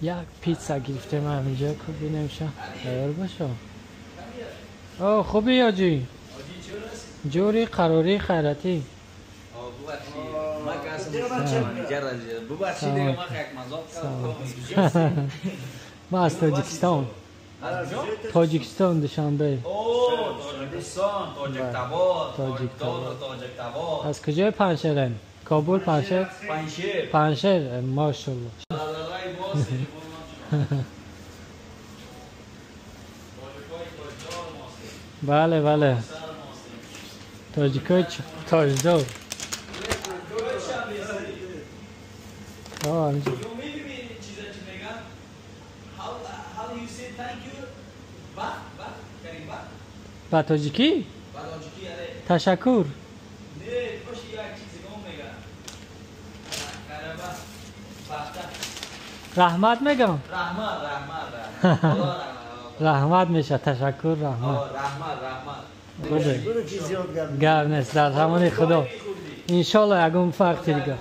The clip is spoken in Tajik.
Як пицца гирифтем ҳаминҷо, ку бинем ша тайёр бошо. О, хуби ҳоҷӣ? Ҷури қарорӣ хайратӣ. Ма аз Тоҷикистон. Тоҷикистон, Душанбе. Аз куҷои Панҷшерем? Кобул, Панҷшер? Панҷшер, машалло. Бале, бале. Тоҷикои тоҷдор. Ба тоҷикӣ? Ташаккур. Раҳмат мегам? Раҳмат меша, ташаккур, раҳмат. Гап нест, дар ҳамони Худо. Иншолло ягон фарқи дига.